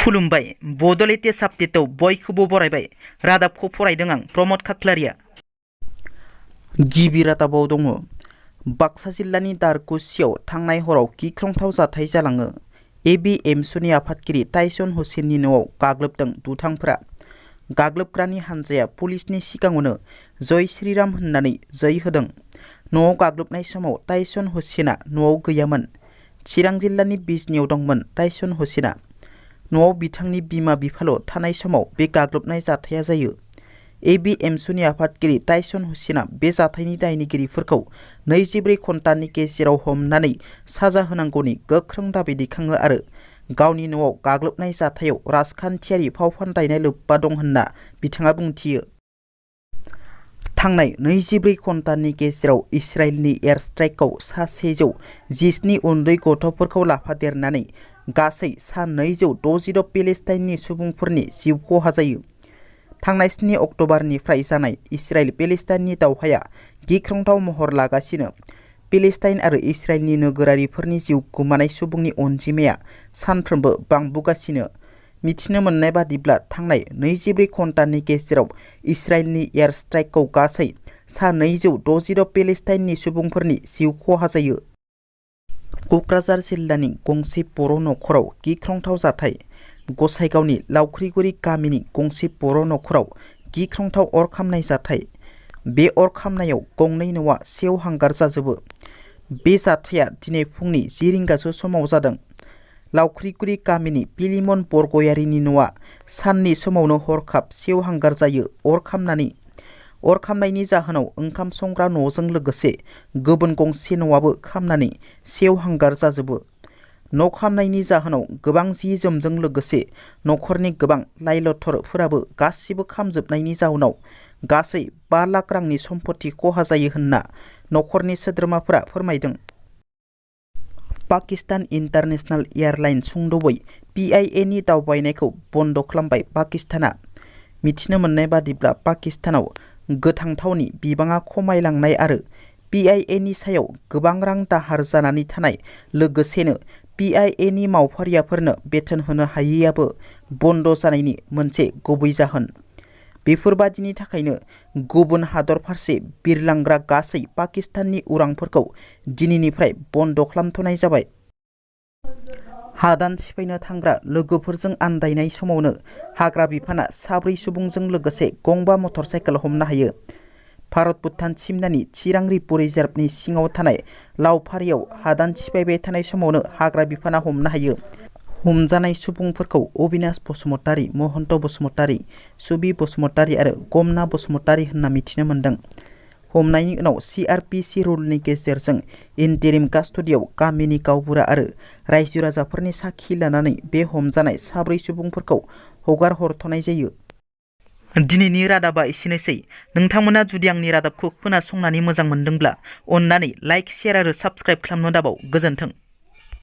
खुलुमबाय बड'लेण्ड टेस्ट आपडेटआव बयखौबो बरायबाय। रादाबखौ फरायदों आं प्रमद खाख्लारिया। गिबि रादाबाव दङ बाक्सा जिल्लानि दारकुसियाव थांनाय हराव गिख्रंथाव जाथाय जालाङो। एबिएमसुनि आफादगिरि टाइसन हुसेननि न'आव गाग्लोबदों दुथांफोरा। गाग्लोबग्रानि हानजाया पुलिसनि सिगाङावनो जय श्रीराम होननानै जै होदों। न'आव गाग्लोबनाय समाव टाइसन हुसेना न'आव गैयामोन। चिरां जिल्लानि बिजनियाव दंमोन टाइसन हुसेना। न'आव बिथांनि बिमा बिफाल' थानाय समाव बे गाग्लोबनाय जाथाया जायो। एबिएमसुनि आफादगिरि टाइसन हुसेना बे जाथायनि दायनिगिरिफोरखौ 24 घन्टानि गेजेराव हमनानै साजा होनांगौनि गोख्रों दाबि दैखाङो आरो गावनि न'आव गाग्लोबनाय जाथायाव राजखान्थियारि फावफान्दायनाय लोब्बा दं होनना बिथाङा बुंथियो। थांनाय 24 घन्टानि गेजेराव इजराइलनि एयार स्ट्राइकआव सा 117 उन्दै गथ'फोरखौ लाफादेरनानै गासै सा 266 पेलेस्टाइननि सुबुंफोरनि जिउ खहा जायो। थांनाय 7 अक्ट'बरनिफ्राय जानाय इजराइल पेलेस्टाइननि दावहाया गिख्रंथाव महर लागासिनो। पेलेस्टाइन आरो इजराइलनि नोगोरारिफोरनि जिउ गोमानाय सुबुंनि अनजिमाया सानफ्रोमबो बांबोगासिनो। मिथिनो मोननाय बादिब्ला थांनाय 24 घन्टानि गेजेराव इजराइलनि एयार स्ट्राइकआव गासै सा 266 पेलेस्टाइननि सुबुंफोरनि जिउ खहा जायो। क'क्राझार जिल्लानि गंसे बर' नखराव गिख्रंथाव जाथाय। गसाइगावनि लावख्रिगुरि गामिनि गंसे बर' नखराव गिख्रंथाव अर खामनाय जाथाय। बे अर खामनायाव गंनै न'आ सेवहांगार जाजोबो। बे जाथाया दिनै फुंनि 10 रिंगासो समाव जादों। लावख्रिगुरि गामिनि पिलिमन बरगयारिनि न'आ साननि समावनो हरखाब सेवहांगार जायो अर खामनानै। अर खामनायनि जाहोनाव ओंखाम संग्रा न'जों लोगोसे गुबुन गंसे न'आबो खामनानै सेवहांगार जाजोबो। न' खामनायनि जाहोनाव गोबां जि जोमजों लोगोसे नखरनि गोबां लाइ लथरफोराबो गासिबो खामजोबनायनि जाउनाव गासै 5 लाख रांनि सम्पति खहा जायो होनना नखरनि सोद्रोमाफोरा फोरमायदों। पाकिस्तान इन्टारनेशनेल एयारलाइन सुंद'बै PIA-नि दावबायनायखौ बन्द' खालामबाय पाकिस्ताना। मिथिनो मोननाय बादिब्ला पाकिस्तानाव गोथां थावनि बिबाङा खमायलांनाय आरो PIA-नि सायाव गोबां रां दाहार जानानै थानाय लोगोसेनो PIA-नि मावफारियाफोरनो बेथन होनो हायैयाबो बन्द' जानायनि मोनसे गुबै जाहोन। बेफोरबादिनि थाखायनो गुबुन हादर फारसे बिरलांग्रा गासै पाकिस्ताननि उरांफोरखौ दिनैनिफ्राय बन्द' खालामथ'नाय जाबाय। हादान सिफायनो थांग्रा लोगोफोरजों आन्दायनाय समावनो हाग्रा बिफाना 4 सुबुंजों लोगोसे गंबा मटरसाइकेल हमनो हायो। भारत-भुटान सिमनानि चिरां-रिपु रिजार्भनि सिङाव थानाय लावफारियाव हादान सिफायबाय थानाय समावनो हाग्रा बिफाना हमनो हायो। हमजानाय सुबुंफोरखौ अबिनाश बसुमतारी, महन्त बसुमतारी, सुबि बसुमतारी आरो गमना बसुमतारी होनना मिथिनो मोन्दों। हमनायनि उनाव CRPC रुलनि गेजेरजों इन्टेरिम कास्टडियाव गामिनि गावबुरा आरो रायजो राजाफोरनि साखि लानानै बे हमजानाय 4 सुबुंफोरखौ हगार हरथ'नाय जायो। दिनैनि रादाबा एसेनोसै। नोंथांमोना जुदि आंनि रादाबखौ खोनासंनानै मोजां मोनदोंब्ला अन्नानै लाइक, शेयार आरो साबस्क्राइब खालामनो दाबाव। गोजोन्थों।